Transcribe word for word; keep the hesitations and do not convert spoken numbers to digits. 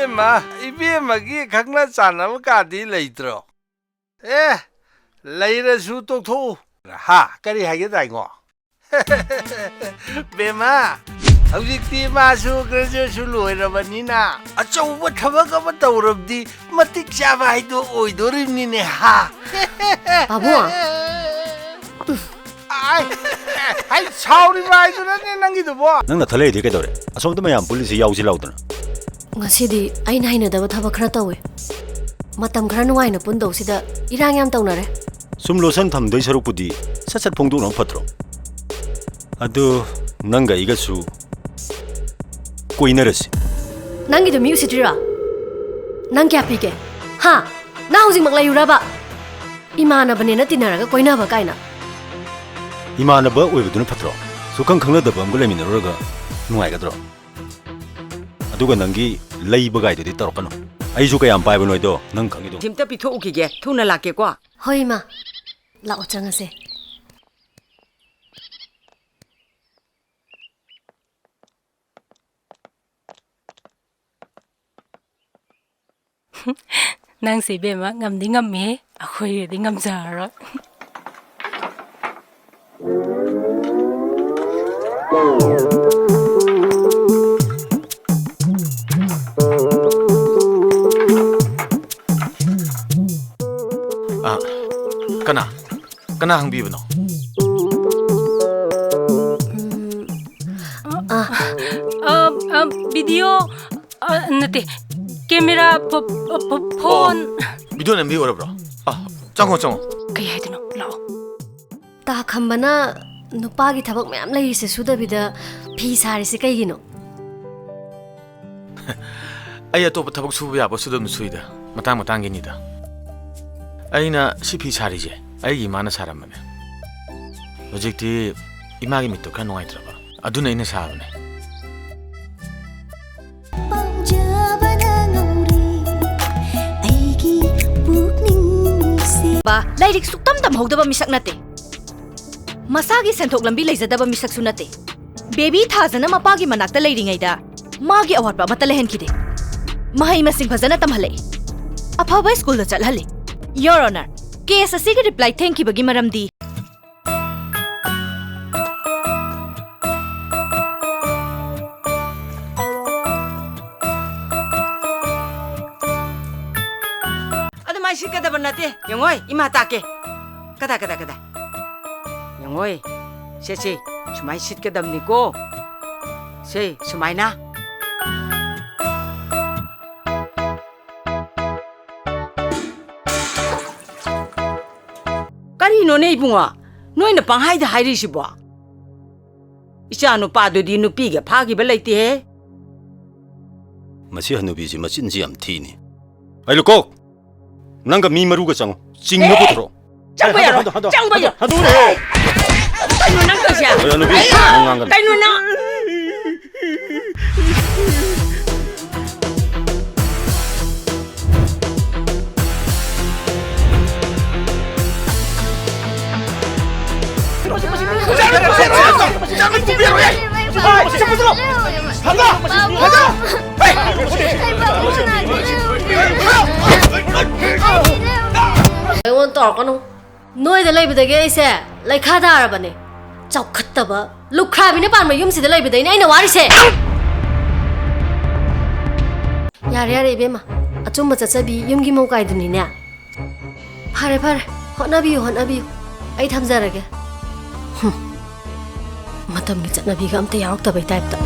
ꯏꯕꯦꯝꯃ, ꯏꯕꯦꯝꯃꯒꯤ ꯈꯪꯅ ꯆꯥꯟꯅꯕ ꯀꯥꯗꯤ ꯂꯩꯇ꯭ꯔꯣ? ꯑꯦ, ꯂꯩꯔꯁꯨ ꯇꯣꯛꯊꯣꯛꯎ꯫ ꯍꯥ, ꯀꯔꯤ ꯍꯥꯏꯒꯦ ꯇꯥꯏꯉꯣ? ꯕꯦꯝꯃ, ꯍꯧꯖꯤꯛꯇꯤ ꯃꯥꯁꯨ graduation ꯂꯣꯏꯔꯕꯅꯤꯅ ꯑꯆꯧꯕ ꯊꯕꯛ ꯑꯃ ꯇꯧꯔꯕꯗꯤ ꯃꯇꯤꯛ ꯆꯥꯕ ꯍꯥꯏꯗꯣ ꯑꯣꯏꯗꯣꯔꯤꯕꯅꯤꯅꯦ, ꯍꯥ? ꯄꯥꯕꯨꯡ꯫ ꯑꯥꯏ, ꯑꯩ ꯁꯥꯎꯔꯤꯕ ꯍꯥꯏꯗꯨꯅꯅꯦ ꯅꯪꯒꯤꯗꯨꯕꯣ꯫ ꯅꯪ ꯅꯊ ꯂꯩꯔꯗꯤ ꯀꯩꯗꯧꯔꯦ? ꯑꯁꯣꯝꯗ ꯃꯌꯥꯝ ꯄꯨꯜꯂꯤꯁꯤ ꯌꯥꯎꯁꯤ ꯂꯥꯎꯗꯅ꯫ ꯉꯁꯤꯗꯤ ꯑꯩꯅ ꯍꯩꯅꯗꯕ ꯊꯕꯛ ꯈꯔ ꯇꯧꯋꯦ꯫ ꯃꯇꯝ ꯈꯔ ꯅꯨꯡꯉꯥꯏꯅ ꯄꯨꯟꯗꯧꯁꯤꯗ ꯏꯔꯥꯡ ꯌꯥꯝ ꯇꯧꯅꯔꯦ꯫ ꯁꯨꯝ ꯂꯣꯠꯁꯟ ꯊꯝꯗꯣꯏ ꯁꯔꯨꯛꯄꯨꯗꯤ ꯁꯠ ꯁꯠ ꯐꯣꯡꯗꯣꯛꯅꯕ ꯐꯠꯇ꯭ꯔꯣ? ꯑꯗꯨ ꯅꯪꯒ ꯑꯩꯒꯁꯨ ꯀꯣꯏꯅꯔꯁꯤ꯫ ꯅꯪꯒꯤꯗꯣ ꯃꯤ ꯎꯁꯤꯠꯇ꯭ꯔꯤꯔꯣ? ꯅꯪ ꯀꯌꯥ ꯄꯤꯒꯦ? ꯍꯥ? ꯅꯪ ꯍꯧꯖꯤꯛꯃꯛ ꯂꯩꯌꯨꯔꯕ? ꯏꯃꯥꯟꯅꯕꯅꯦꯅ ꯇꯤꯟꯅꯔꯒ ꯀꯣꯏꯅꯕ ꯀꯥꯏꯅ꯫ ꯏꯃꯥꯟꯅꯕ ꯑꯣꯏꯕꯗꯨꯅ ꯐꯠꯇ꯭ꯔꯣ? ꯁꯨꯈꯪ ꯈꯪꯅꯗꯕ ꯑꯃꯒ ꯂꯩꯃꯤꯟꯅꯔꯨꯔꯒ ꯅꯨꯡꯉꯥꯏꯒꯗ꯭ꯔꯣ? ꯑꯗꯨꯒ ꯅꯪꯒꯤ ꯂꯩꯕ ꯒꯥꯏꯗꯨꯗꯤ ꯇꯧꯔꯛꯀꯅꯨ꯫ ꯑꯩꯁꯨ ꯀꯌꯥꯝ ꯄꯥꯏꯕꯅꯣ ꯍꯥꯏꯗꯣ ꯅꯪ ꯈꯪꯉꯤꯗꯣ꯫ ꯁꯤꯝꯇ ꯄꯤꯊꯣꯛꯎꯈꯤꯒꯦ, ꯊꯨꯅ ꯂꯥꯛꯀꯦꯀꯣ꯫ ꯍꯣꯏ, ꯏꯃꯥ꯫ ꯂꯥꯛꯑꯣ, ꯆꯪꯉꯁꯦ꯫ ꯅꯪꯁꯦ ꯏꯕꯦꯝꯃ, ꯉꯝꯗꯤ ꯉꯝꯃꯤꯍꯦ, ꯑꯩꯈꯣꯏꯒꯗꯤ ꯉꯝꯖꯔꯔꯣꯏ꯫ ꯑ, ꯀꯅꯥ? ꯀꯅꯥ ꯍꯪꯕꯤꯕꯅꯣ? ꯎꯝ, ꯑ, ꯑ, ꯚꯤꯗꯤꯑꯣ, ꯑ, ꯅꯠꯇꯦ, ꯀꯦꯃꯦꯔꯥ, ꯐꯣ-, ꯐꯣ-, ꯐꯣꯟ꯫ ꯑꯣ, ꯚꯤꯗꯤꯑꯣ ꯅꯝꯕꯤ ꯑꯣꯏꯔꯕ꯭ꯔꯣ? ꯑ, ꯆꯪꯉꯣ, ꯆꯪꯉꯣ꯫ ꯀꯩ ꯍꯥꯏꯗꯣꯏꯅꯣ? ꯂꯥꯛꯑꯣ꯫ ꯇꯥ ꯈꯝꯕꯅ ꯅꯨꯄꯥꯒꯤ ꯊꯕꯛ ꯃꯌꯥꯝ ꯂꯩꯔꯤꯁꯦ ꯁꯨꯗꯕꯤꯗ ꯐꯤ ꯁꯥꯔꯤꯁꯦ ꯀꯩꯒꯤꯅꯣ? ꯑꯩ ꯑꯇꯣꯞꯄ ꯊꯕꯛ ꯁꯨꯕ ꯌꯥꯕ ꯁꯨꯗꯅ ꯁꯨꯏꯗ, ꯃꯇꯥꯡ ꯃꯇꯥꯡꯒꯤꯅꯤꯗ꯫ ꯑꯩꯅ ꯁꯤ ꯐꯤ ꯁꯥꯔꯤꯁꯦ ꯑꯩꯒꯤ ꯏꯃꯥꯅ ꯁꯥꯔꯝꯕꯅꯦ꯫ ꯍꯧꯖꯤꯛꯇꯤ ꯏꯃꯥꯒꯤ ꯃꯤꯠꯇꯣ ꯈꯔ ꯅꯨꯡꯉꯥꯏꯇ꯭ꯔꯕ, ꯑꯗꯨꯅ ꯑꯩꯅ ꯁꯥꯕꯅꯦ꯫ ꯄꯥꯝꯖꯕꯅ ꯉꯧꯔꯦ ꯑꯩꯒꯤ ꯄꯨꯛꯅꯤꯡꯁꯦ꯫ ꯕꯥ, ꯂꯥꯏꯔꯤꯛ ꯁꯨꯛꯇꯝ ꯇꯝꯍꯧꯗꯕ ꯃꯤꯁꯛ ꯅꯠꯇꯦ꯫ ꯃꯁꯥꯒꯤ ꯁꯦꯟꯊꯣꯛ ꯂꯝꯕꯤ ꯂꯩꯖꯗꯕ ꯃꯤꯁꯛꯁꯨ ꯅꯠꯇꯦ꯫ ꯕꯦꯕꯤ ꯊꯥꯖꯅ ꯃꯄꯥꯒꯤ ꯃꯅꯥꯛꯇ ꯂꯩꯔꯤꯉꯩꯗ ꯃꯥꯒꯤ ꯑꯋꯥꯠꯄ ꯑꯃꯠꯇ ꯂꯩꯍꯟꯈꯤꯗꯦ꯫ ꯃꯍꯩ ꯃꯁꯤꯡ ꯐꯖꯅ ꯇꯝꯍꯜꯂꯛꯏ꯫ ꯑꯐꯕ ꯁ꯭ꯀꯨꯜꯗ ꯆꯠꯍꯜꯂꯤ꯫ Your Honor, ꯀꯦꯁ ꯑꯁꯤꯒꯤ ꯔꯤꯄ꯭ꯂꯥꯏ ꯊꯦꯡꯈꯤꯕꯒꯤ ꯃꯔꯝꯗꯤ ꯑꯗꯨꯃꯥꯏ ꯁꯤꯠꯀꯗꯕ ꯅꯠꯇꯦ꯫ ꯌꯦꯡꯉꯣꯏ, ꯏꯃꯥ ꯇꯥꯛꯀꯦ꯫ ꯀꯗꯥ, ꯀꯗꯥ, ꯀꯗꯥ꯫ ꯌꯦꯡꯉꯣꯏ, ꯁꯦ, ꯁꯦ, ꯁꯨꯃꯥꯏ ꯁꯤꯠꯀꯗꯕꯅꯤꯀꯣ꯫ ꯁꯦ, ꯁꯨꯃꯥꯏꯅ꯫ ꯀꯔꯤꯅꯣꯅꯦ ꯏꯕꯨꯡꯉꯣ? ꯅꯣꯏꯅ ꯄꯪꯍꯥꯏꯗ ꯍꯥꯏꯔꯤꯁꯤꯕꯣ? ꯏꯆꯥ ꯅꯨꯄꯥꯗꯨꯗꯤ ꯅꯨꯄꯤꯒ ꯐꯥꯈꯤꯕ ꯂꯩꯇꯦꯍꯦ꯫ ꯃꯁꯤ ꯍꯅꯨꯕꯤꯁꯤ ꯃꯆꯤꯟꯁꯤ ꯌꯥꯝ ꯊꯤꯅꯤ꯫ ꯑꯩ ꯂꯨꯀꯣꯛ! ꯅꯪꯒ ꯃꯤ ꯃꯔꯨꯒ ꯆꯪꯉꯨ꯫ ꯆꯤꯡꯅ ꯑꯦ! ꯄꯨꯊꯣꯔꯛꯑꯣ꯫ ꯆꯪꯕ ꯌꯥꯔꯣꯏ꯫ ꯍꯟꯗꯣ, ꯍꯟꯗꯣ, ꯆꯪꯕ ꯍꯟꯗꯣ, ꯌꯥꯔꯣꯏ꯫ ꯍꯟꯗꯣꯅꯦ꯫ ꯀꯩꯅꯣ ꯅꯪ ꯇꯧꯏꯁꯦ? ꯑꯦ, ꯅꯨꯄꯤ, ꯑꯩ ꯅꯪ ꯉꯥꯡꯒꯅꯨ꯫ ꯀꯩꯅꯣ ꯅꯪ? ꯑꯩꯉꯣꯟꯗ ꯇꯧꯔꯛꯀꯅꯨ꯫ ꯅꯣꯏꯗ ꯂꯩꯕꯗꯒꯤ ꯑꯩꯁꯦ ꯂꯩꯈꯥ ꯇꯥꯔꯕꯅꯦ꯫ ꯆꯥꯎꯈꯠꯇꯕ, ꯂꯨꯈ꯭ꯔꯥꯕꯤꯅ ꯄꯥꯟꯕ ꯌꯨꯝꯁꯤꯗ ꯂꯩꯕꯗꯩꯅꯦ ꯑꯩꯅ ꯋꯥꯔꯤꯁꯦ꯫ ꯌꯥꯔꯦ, ꯌꯥꯔꯦ, ꯏꯕꯦꯝꯃ꯫ ꯑꯆꯨꯝꯕ ꯆꯠꯆꯕꯤ ꯌꯨꯝꯒꯤ ꯃꯧ ꯀꯥꯏꯗꯨꯅꯤꯅꯦ꯫ ꯐꯔꯦ, ꯐꯔꯦ꯫ ꯍꯣꯠꯅꯕꯤꯌꯨ, ꯍꯣꯠꯅꯕꯤꯌꯨ꯫ ꯑꯩ ꯊꯝꯖꯔꯒꯦ꯫ ꯍꯨꯝ꯫ ꯃꯇꯝꯒꯤ ꯆꯠꯅꯕꯤꯒ ꯑꯝꯇ ꯌꯥꯎꯔꯛꯇꯕꯩ ꯇꯥꯏꯞꯇ꯫